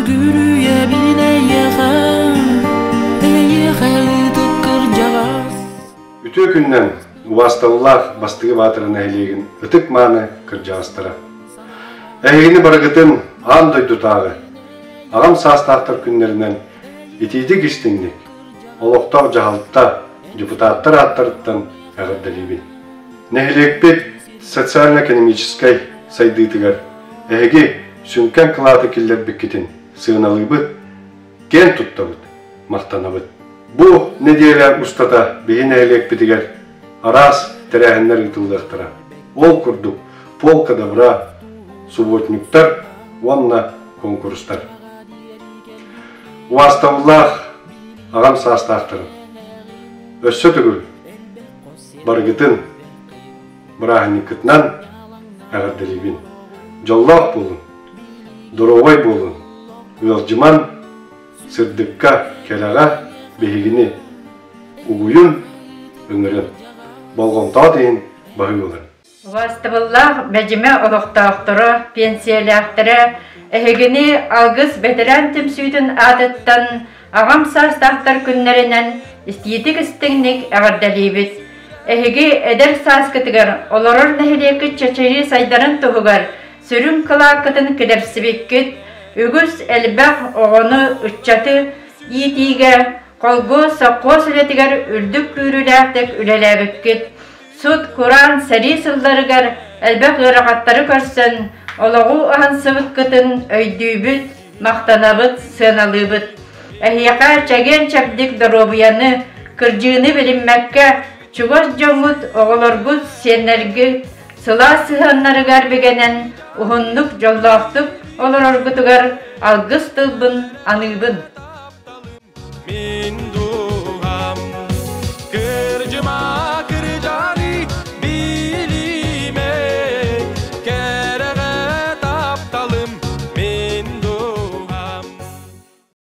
Сүгүрүйэбин эйиэхэ, эйиэхэ ытык кырдьаҕас. Үтүө күнүнэн убаастабыллаах Бастыҥы Баатара нэһилиэгин ытык-мааны кырдьаҕастара! Эһигини барыгытын аан дойдутааҕы аҕам саастаахтар күннэринэн итиитик-истиҥник, олохтоох дьаһалта, депутаттар ааттарыттан эҕэрдэлиибин. Нэһилиэкпит социально-экономическай сайдыытыгар эһиги сүҥкэн кылааты киллэрбиккитин сыаналыыбыт, киэн туттабыт, махтанабыт. Бу нэдиэлэ устата биһи нэһилиэкпитигэр араас тэрээһиннэр ыытыллыахтара. Ол курдук полка добра, субботниктар уонна куонкурустар. Убаастабыллаах аҕам саастаахтарым, өссө төгүл барыгытын бырааһынньыккытынан эҕэрдэлиибин. Дьоллоох буолун, доруобай буолун, ыалдьыман, сырдыкка, кэрэҕэ биһигини угуйун, ыҥырын. Болҕомтоҕут иһин баһыыбаларын. Убаастабыллаах Бэдьимэ олохтоохторо, пенсиялээхтэрэ, эһигини Алгыс бэтэрээн түмсүүтүн аатыттан аҕам саастаахтар күннэринэн истиитик-истиҥник эҕэрдэлиибит. Эһиги эдэр сааскытыгар олорор нэһилиэккит чэчирии сайдарын туһугар сүрүн кылааккытын килэрсибиккит, үгүс элбэх оҕону, ыччаты иитиигэ, холбуос, сопхуос үлэтигэр үрдүк күүрүүлээхтик үлэлээбиккит. Сут-кураан сэрии сылларыгар элбэх ыарахаттары көрсөн, олоҕу уһансыбыккытын өйдүүбүт, махтанабыт, сыаналыыбыт. Эһиэхэ чэгиэн-чэбдик доруобуйаны, кырдьыыны билиммэккэ, чугас дьоҥҥут, оҕолоргут, сиэннэргит сылаас сыһыаннарыгар бигэнэн, уһуннук, дьоллоохтук олороргутугар алгыс тылбын аныыбын. Мин.